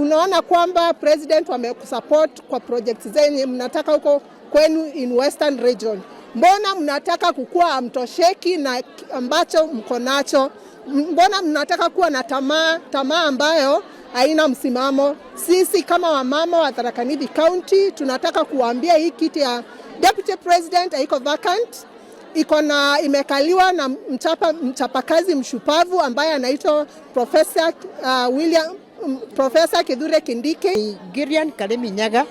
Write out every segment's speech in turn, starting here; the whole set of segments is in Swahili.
Unaona kwamba president wamekusupport kwa projects zenye mnataka huko kwenu in Western Region. Mbona mnataka kukua hamtosheki na ambacho mko nacho? Mbona mnataka kuwa na tamaa, tamaa ambayo haina msimamo? Sisi kama wamama wa Tharaka Nithi County tunataka kuwaambia hii kiti ya deputy president haiko vacant, iko na imekaliwa na mchapakazi mshupavu ambaye anaitwa Professor William Professor Kithure Kindiki. Girian Karemi Nyaga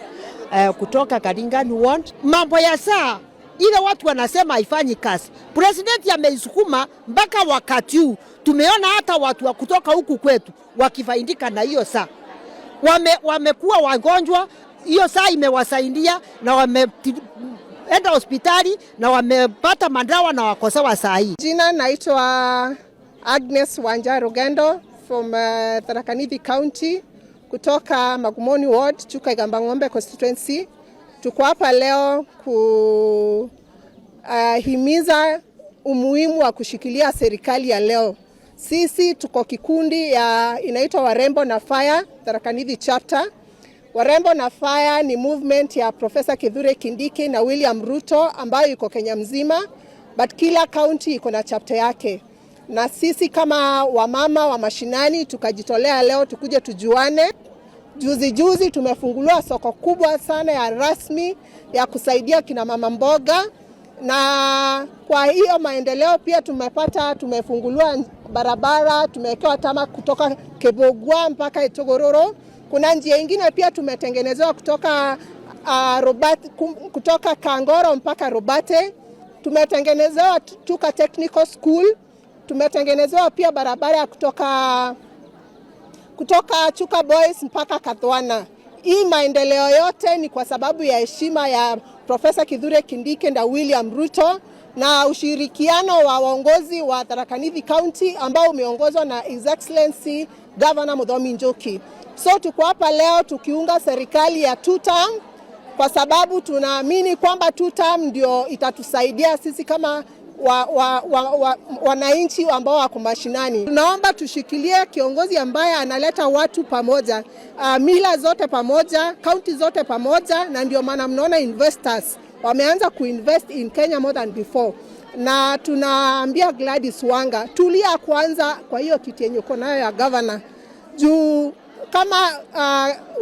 kutoka Karingani Ward. Mambo ya SHA ile watu wanasema haifanyi kazi, president ameisukuma mpaka wakati huu. Tumeona hata watu wa kutoka huku kwetu wakifaidika na hiyo SHA, wamekuwa wagonjwa, hiyo SHA imewasaidia na wameenda hospitali na wamepata madawa na wako sawa saa hii. Jina naitwa Agnes Wanja Rugendo from Tharaka Nithi County kutoka Magumoni Ward, Chuka Igamba Ng'ombe constituency. Tuko hapa leo kuhimiza umuhimu wa kushikilia serikali ya leo. Sisi tuko kikundi ya inaitwa Warembo na Fire Tharaka Nithi chapter. Warembo na Fire ni movement ya Professor Kithure Kindiki na William Ruto ambayo iko Kenya mzima, but kila county iko na chapter yake, na sisi kama wamama wa mashinani tukajitolea leo tukuje tujuane. Juzi juzi tumefunguliwa soko kubwa sana ya rasmi ya kusaidia kina mama mboga, na kwa hiyo maendeleo pia tumepata, tumefunguliwa barabara, tumewekewa tarmac kutoka Kebogwa mpaka Itogororo. Kuna njia ingine pia tumetengenezewa kutoka Kangoro mpaka Robate. Tumetengenezewa Chuka Technical School, tumetengenezewa pia barabara ya kutoka Chuka Boys mpaka Kathwana. Hii maendeleo yote ni kwa sababu ya heshima ya Profesa Kithure Kindiki na William Ruto na ushirikiano wa waongozi wa Tharaka Nithi County ambao umeongozwa na His Excellency Governor Muthomi Njuki. So tuko hapa leo tukiunga serikali ya two term kwa sababu tunaamini kwamba two term ndio itatusaidia sisi kama wananchi ambao wako mashinani. Tunaomba tushikilie kiongozi ambaye analeta watu pamoja, mila zote pamoja, kaunti zote pamoja, na ndio maana mnaona investors wameanza kuinvest in Kenya more than before. Na tunaambia Gladys Wanga, tulia kwanza kwa hiyo kiti yenye uko nayo ya governor, juu kama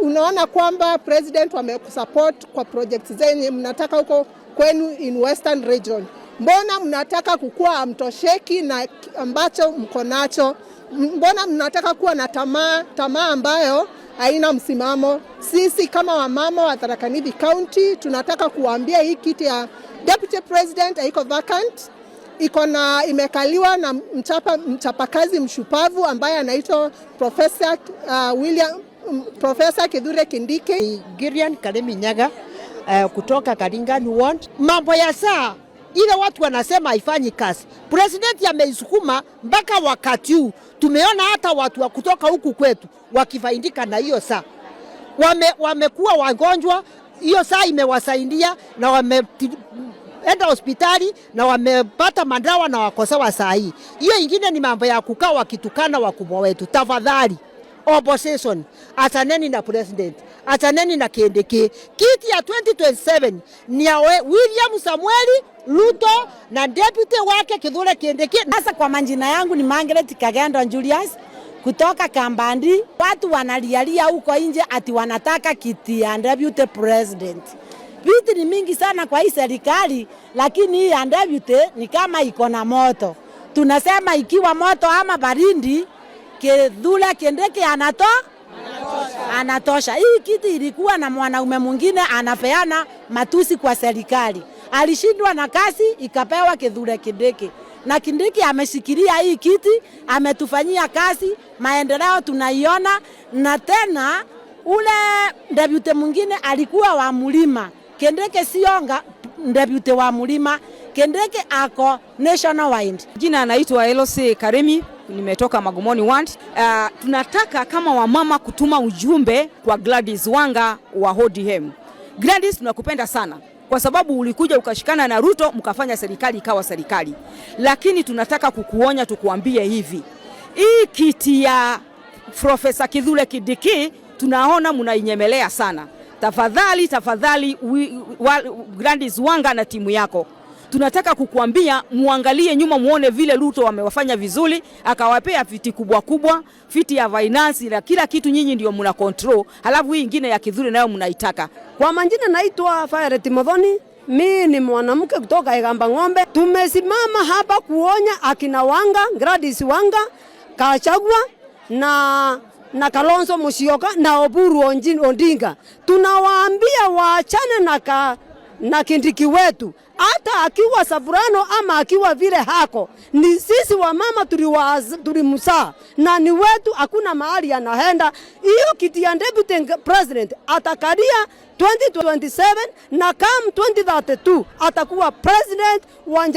unaona kwamba president wamekusupport kwa projects zenye mnataka huko kwenu in Western Region, mbona mnataka kukua hamtosheki na ambacho mko nacho? Mbona mnataka kuwa na tamaa, tamaa ambayo haina msimamo? Sisi kama wamama wa Tharaka Nithi County tunataka kuwaambia hii kiti ya deputy president haiko vacant, iko na imekaliwa na mchapakazi mshupavu ambaye anaitwa Professor William Professor Kithure Kindiki. Girian Karemi Nyaga kutoka Karingani Ward. Mambo ya SHA ile watu wanasema haifanyi kazi, president ameisukuma mpaka wakati huu. Tumeona hata watu wa kutoka huku kwetu wakifaidika na hiyo SHA, wamekuwa wagonjwa, hiyo SHA imewasaidia na wameenda hospitali na wamepata madawa na wako sawa saa hii. Hiyo ingine ni mambo ya kukaa wakitukana wakubwa wetu. Tafadhali opposition, achaneni na president, achaneni na Kindiki. Kiti ya 2027 ni ya William Samueli Ruto na deputy wake Kithure Kindiki. Sasa kwa majina yangu ni Margaret Kagendo Julius kutoka Kambandi. Watu wanalialia huko nje ati wanataka kiti ya deputy president. Viti ni mingi sana kwa hii serikali, lakini hii ya deputy ni kama iko na moto. Tunasema ikiwa moto ama baridi, Kithure Kindiki anatosha. Hii kiti ilikuwa na mwanaume mwingine anapeana matusi kwa serikali, alishindwa na kazi ikapewa Kithure Kindiki, na Kindiki ameshikilia hii kiti, ametufanyia kazi, maendeleo tunaiona. Na tena ule deputy mwingine alikuwa wa mlima, Kindiki sio deputy wa mlima, Kindiki ako national wide. Jina anaitwa Elose Karemi, nimetoka Magumoni Ward. Tunataka kama wamama kutuma ujumbe kwa Gladys Wanga wa ODM. Gladys, tunakupenda sana kwa sababu ulikuja ukashikana na Ruto mkafanya serikali ikawa serikali, lakini tunataka kukuonya, tukuambie hivi, hii kiti ya Profesa Kithure Kindiki Tunaona mnainyemelea sana. Tafadhali, tafadhali, Gladys Wanga na timu yako, tunataka kukuambia muangalie nyuma, muone vile Ruto wamewafanya vizuri, akawapea viti kubwa kubwa, viti ya finance na kila kitu, nyinyi ndio mna control, halafu hii ingine ya Kithure nayo mnaitaka. Kwa majina naitwa Violet Muthoni. Mi ni mwanamke kutoka Igamba Ng'ombe. Tumesimama hapa kuonya akina Wanga, Gladys Wanga, Gachagua na Kalonzo Musyoka na Oburu Odinga. Tunawaambia waachane na Kindiki wetu, hata akiwa Soprano ama akiwa vile hako, ni sisi wamama tulimzaa na ni wetu, hakuna mahali anaenda. Hiyo kiti ya deputy president atakalia 2027 na come 2032 atakuwa president wa jamhuri.